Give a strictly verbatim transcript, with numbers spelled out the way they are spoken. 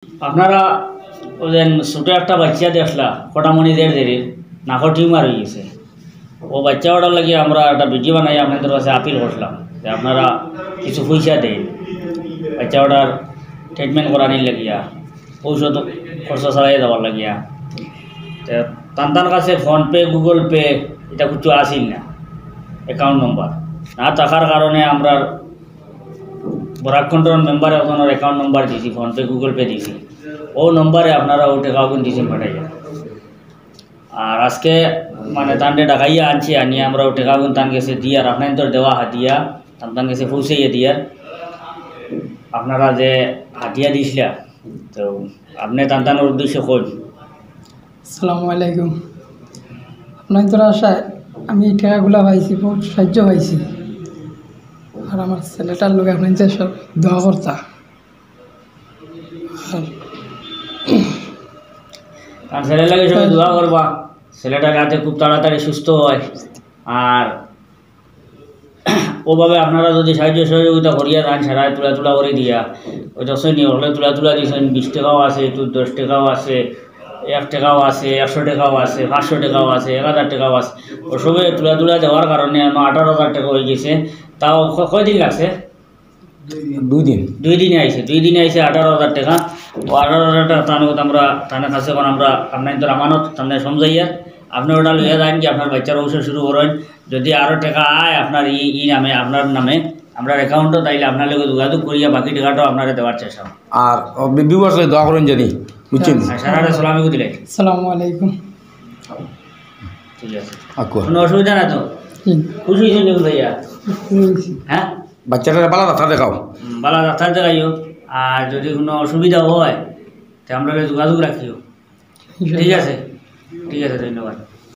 আপনারা ওই যে ছোট একটা বাচ্চা দেখলা, কটামণি দের দেরির নাকো টিউমার হয়ে গেছে। ও বাচ্চা ওটার লাগি আমরা একটা ভিডিও বানাই আপনাদের কাছে আপিল করলাম যে আপনারা কিছু পয়সা দেন বাচ্চা ওটার ট্রিটমেন্ট করানির লাগিয়া, ঔষধ খরচ চালাই দেওয়ার লাগিয়া। তে তান তান কাছে ফোন পে, গুগল পে, এটা কিছু আসিল না, অ্যাকাউন্ট নম্বর না থাকার কারণে আমরা বরাক কন্ট্রোল মেম্বার একজনের অ্যাকাউন্ট নম্বর দিছি, ফোন পে, গুগল পে দিছি, ও নম্বরে আপনারা ও টেকাগুন দিছেন পাঠাইয়া। আর আজকে মানে তানরে ডাকাইয়া আনছি, আনি আমরা ও টেকাগুন তান গেছে দিয়ার, আপনার তো দেওয়া হাদিয়া, তান তান গেছে পৌঁছাইয়া দিয়ার। আপনারা যে হাদিয়া দিছিলা, তো আপনি তান তানোর উদ্দেশ্যে কই? আসসালামু আলাইকুম। আপনার তোর আশায় আমি এই টেকাগুলা পাইছি, বহুত সাহায্য পাইছি। আর আমার ছেলেটার লগে আপনার যে সব দোয়া করতা। আর আর ছেলের লাগি সবাই দোয়া করবা, ছেলেটা যাতে খুব তাড়াতাড়ি সুস্থ হয়। আর ওভাবে আপনারা যদি সাহায্য সহযোগিতা করিয়া যান, সারা তুলা তুলা করে দিয়া, ওই দশ নি হলে তুলা তুলা দিয়েছেন, বিশ টাকাও আছে, একটু দশ টাকাও আছে, এক টাকাও আছে, একশো টাকাও আছে, পাঁচশো টাকাও আছে, এক হাজার টাকাও আছে। ও সবে তুলা তুলা দেওয়ার কারণে আমার আঠারো হাজার টাকা হয়ে গেছে। তাও ক-, কয়দিন লাগছে? দুই দিন। দুই দিনে আইছে, দুই দিনে আইছে আঠারো হাজার টাকা। ও আঠারো হাজার টাকা তান আমরা, তানের কাছে এখন আমরা আপনার তো আমানত, তাহলে সমঝাইয়া আপনি ওটা লইয়া যান কি আপনার বাচ্চার ঔষধ শুরু করেন। যদি আরো টাকা আয় আপনার ই, ই নামে, আপনার নামে, আমরা অ্যাকাউন্টও, তাইলে আপনার লগে যোগাযোগ করিয়া বাকি টাকাটাও আপনারা দেওয়ার চেষ্টা করব। আর ও বি-, বিবর্ষ দোয়া করেন জানি, বুঝছেন? আর সারারে সালামি দিলে। আসসালামু আলাইকুম। ঠিক আছে। আকু। কোনো অসুবিধা না তো? হুম। খুশি হয়েছেন যখন ভাইয়া? খুশি হয়েছি। হ্যাঁ? বাচ্চাটারে বালা ডাক্তার দেখাও। হুম, বালা ডাক্তার দেখাইও। আর যদি কোনো অসুবিধা হয়, তে আমরা লগে যোগাযোগ রাখিও। ঠিক আছে? ঠিক আছে, ধন্যবাদ।